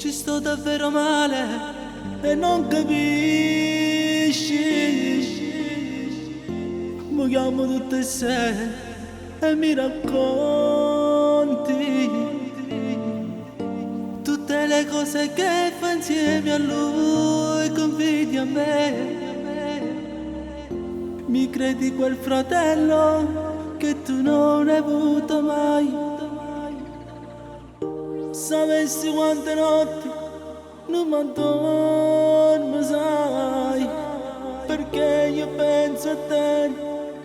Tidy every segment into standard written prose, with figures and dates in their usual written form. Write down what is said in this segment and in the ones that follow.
Ci sto davvero male e non capisci. Mi chiamo tutte le sere e mi racconti tutte le cose che fai insieme a lui, confidi a me. Mi credi quel fratello che tu non hai avuto mai. Sapessi quante notti non mi dormo, sai, perché io penso a te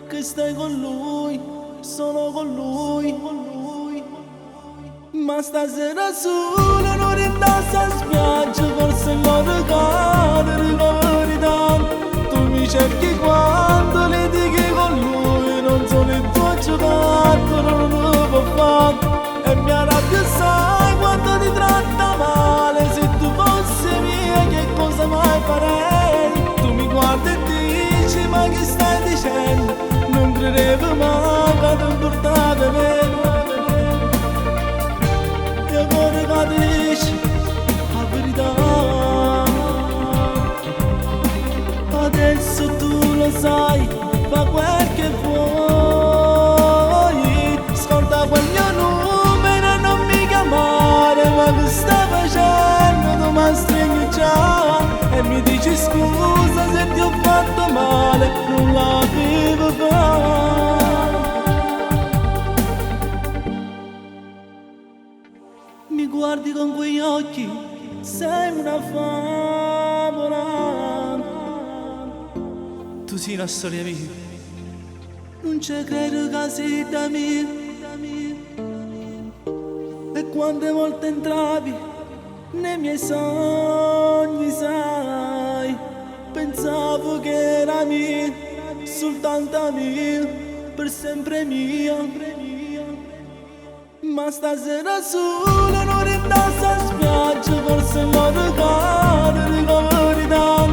che stai con lui, solo con lui, con lui. Ma stasera solo non rinda spiaggia, forse l'ho cade la verità. Tu mi cerchi quando litighi con lui, non sono il tuo giocattolo, non lo può fare. E mi arrabbio sai quando ti tratta male, se tu fossi mia che cosa mai farei? Tu mi guardi e dici ma che stai dicendo? Non credevo mai che ti importava me. E ancora che ti dici la verità. Adesso tu lo sai, fa quel che vuoi. Scorda quel mio numero e non mi chiamare, ma che stai facendo? Tu mi stringi già e mi dici scusa se ti ho fatto male, non l'avevo fatto. Mi guardi con quegli occhi, sei una favola. Tu sei una storia mia, non c'è credo che sei da me. E quante volte entravi nei miei sogni, sai, pensavo che era mia, soltanto mia, per sempre mia. Ma stasera solo non rinda spiaggia, forse l'ho cade la verità.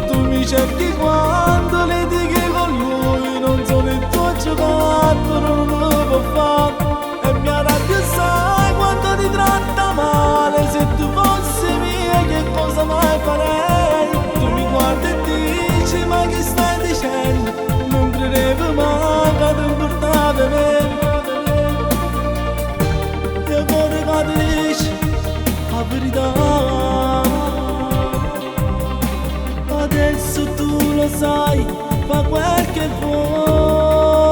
Tu mi cerchi quando litighi con lui, non sono il tuo giocattolo, non lo può fare. E mi arrabbio sai quando ti tratta male, se tu fossi mia che cosa mai farei? Tu mi guardi e dici ma che stai dicendo? Non credevo mai che ti importava me. E ancora che ti dici la verità. Adesso tu lo sai, fa quel che vuoi.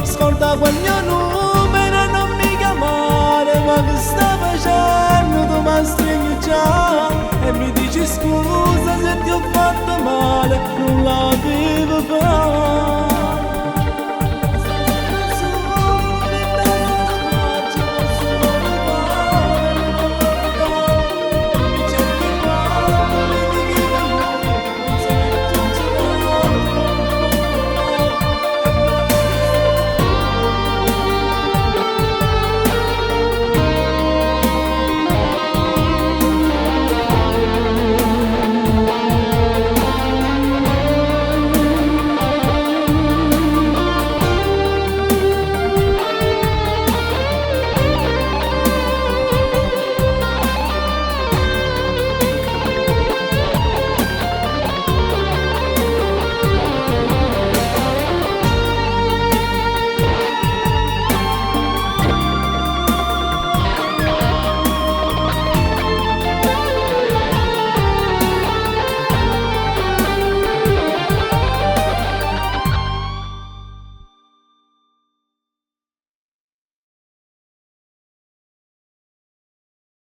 Scorda quel mio numero e non mi chiamare, ma che stai facendo? Tu mi stringi già e mi dici scusa se ti ho fatto male, non l'avevo fatto.